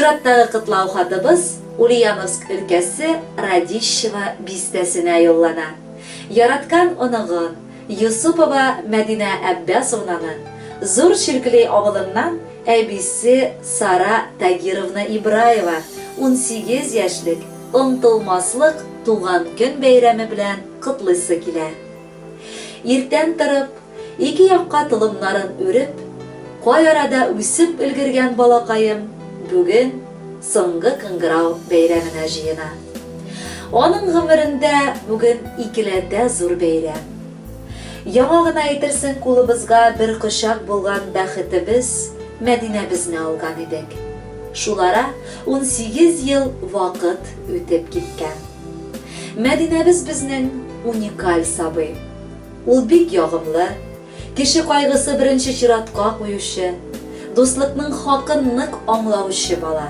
Чираттагы котлау хатыбыз Ульяновск өлкәсе Радищево бистәсенә юллана. Яраткан оныгын, Йосыпова Мәдинә Әббәсовнаны, Зур Чирклей авылыннан әбисе Сара Тагировна Ибраева 18 яшьлек онтылмаслык туган көн бәйрәме белән котлыйсы килә. Иртән торып, ике якка толымнарын үреп, кай арада үсеп өлгергән балакаем бүген соңгы кыңгырау бәйрәменә җыена. Аның гомерендә бүген икеләтә зур бәйрәм. Яңа гына әйтерсең кулыбызга бер кочак булган бәхетебез, Мәдинәбезне алган идек. Шул ара 18 ел вакыт үтеп киткән. Мәдинәбез безнең уникаль сабый. Ул бик ягымлы, кеше кайгысы беренче чиратка куючы, дуслыкның хакын нык аңлаучы бала.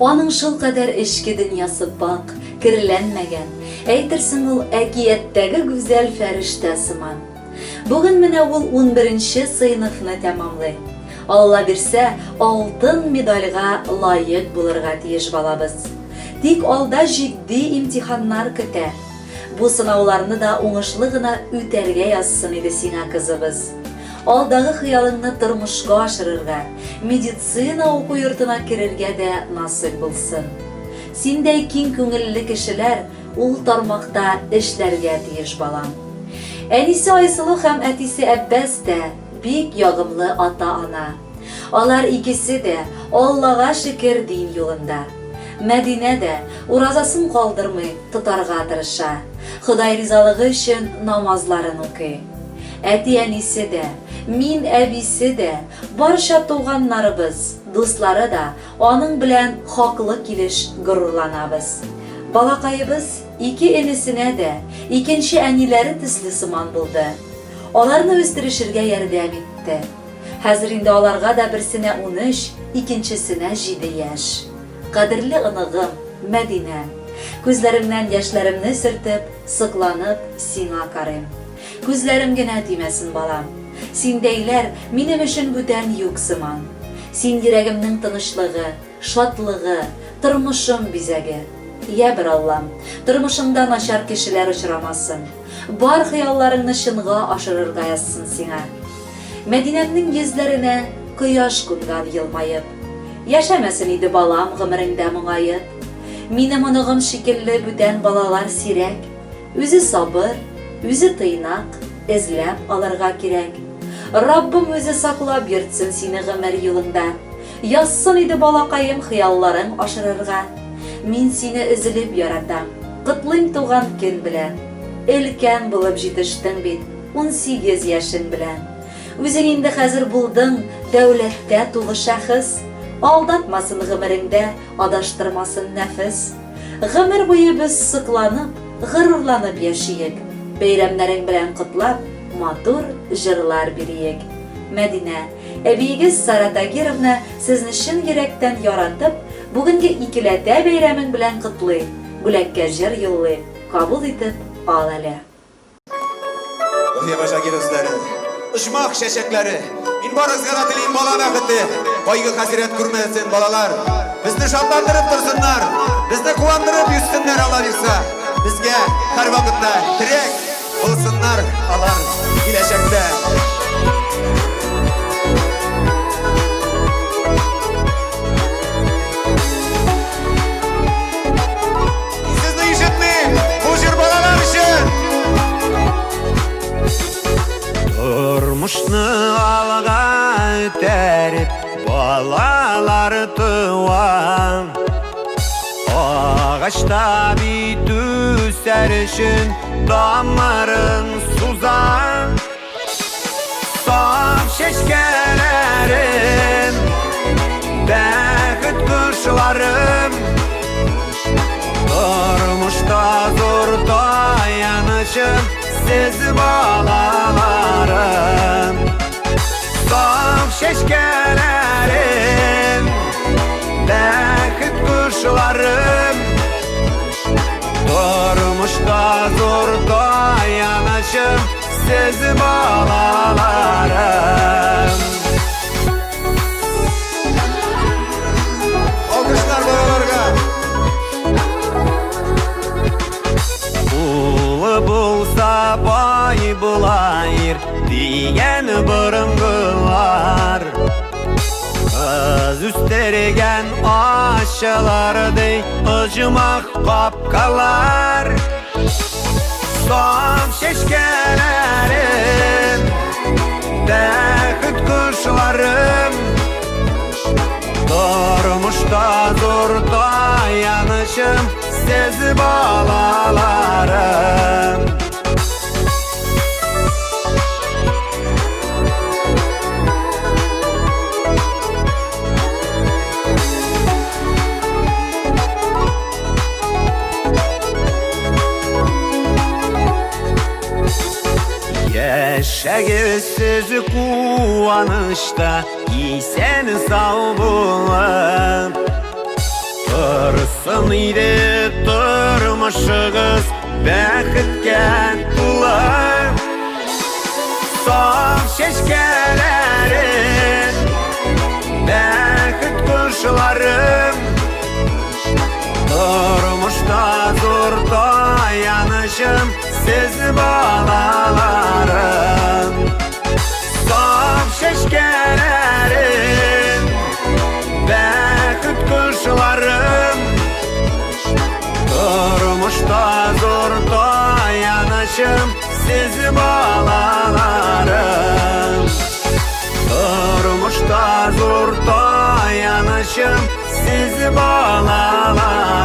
Аның шулкадәр эчке дөньясы пакь, керләнмәгән, әйтерсең ул әкияттәге гүзәл фәрештә сыман. Бүген менә ул унберенче сыйныфны тәмамлый. Алла бирсә, алтын медальгә лаек булырга тиеш балабыз. Тик алда җитди имтиханнар көтә. Бу сынауларны да уңышлы гына үтәргә язсын иде сиңа, кызыбыз. Алдагы хыялыңны тормышка ашырырга, медицина уку йортына керергә дә насыйп булсын. Синдәй киң күңелле кешеләр ул тармакта эшләргә тиеш, балам. Әнисе Айсылу һәм әтисе Әббәс тә бик ягымлы ата-ана. Алар икесе дә, Аллага шөкер, дин юлында. Мәдинә дә, уразасын калдырмый, тотарга тырыша. Ходай ризалыгы өчен намазларын укый. Әти-әнисе дә, мин әбисе дә, барча туганнарыбыз, дуслары да аның белән хаклы килеш горурланабыз. Балакаебыз ике энесенә дә икенче әниләре төсле сыман булды. Аларны үстерешергә ярдәм итте. Хәзер инде аларга да берсенә 13, икенчесенә 7 яшь. Кадерле оныгым, Мәдинә! Күзләремнән яшьләремне сөртеп, сокланып, сиңа карыйм. Күзләрем генә тимәсен, балам. Синдәйләр минем өчен бүтән юк сыман. Син йөрәгемнең тынычлыгы, шатлыгы, тормышым бизәге. Йә бер Аллам, тормышыңда начар кешеләр очрамасын. Бар хыялларыңны чынга ашырырга язсын сиңа. Мәдинәмнең йөзләренә кояш кунган елмаеп. Яшәмәсен иде балам гомереңдә моңаеп. Минем оныгым шикелле бүтән балалар сирәк. Үзе сабыр, үзе тыйнак, эзләп алырга кирәк. Раббым үзе саклап йөртсен сине гомер юлыңда. Язсын иде балакаем хыялларың ашырырга. Мин сине өзелеп яратам, котлыйм туган көн белән. Өлкән булып җитештең бит, 18 яшең белән. Үзең инде хәзер булдың дәүләттә тулы шәхес. Алдатмасын гомереңдә, адаштырмасын нәфес. Гомер буе без сокланып, горурланып яшиек. Бәйрәмнәрең белән котлап, матур җырлар бириек. Мәдинә, әбиегез Сара Тагировна сезне чын йөрәктән яратып, бүгенге икеләтә бәйрәмең белән котлый, бүләккә җыр юллый, кабул итеп ал әле. Вафия Шакировслары, оҗмах чәчәкләре. Мин барыгызга да телим бала бәхете. Кайгы-хәсрәт күрмәсен балалар. Безне шатландырып торсыннар. Безне куандырып йөрсеннәр алла бирса. Безгә һәрвакытта терәк булсыннар алар киләчәктә. Сезне ишетмим! Бу җыр балалар өчен! Тормышны алга этәреп, балалар туа. Агачта бит үсәр өчен тамырын суза. Саф чәчкәләрем, бәхет кошларым, Тормышта зур таянычым, сез балаларым. Саф чәчкәләрем, бәхет кошларым, Тормышта зур таянычым, Сез балаларым. була ир дигән борынгылар. Кыз үстергән ачылардай оҗмах капкалар. Саф чәчкәләрем, бәхет кошларым. Тормышта зур таянычым, сез балаларым. Яшәгез сез куанычта, исән сау булып. Торсын иде тормышыгыз бәхеткә тулы. Саф чәчкәләрем, бәхет кошларым. Тормышта зур таянычым, сез балаларым. Саф чәчкәләрем, бәхет кошларым. Тормышта зур таянычым, сез балаларым. Тормышта зур таянычым, сез балаларым.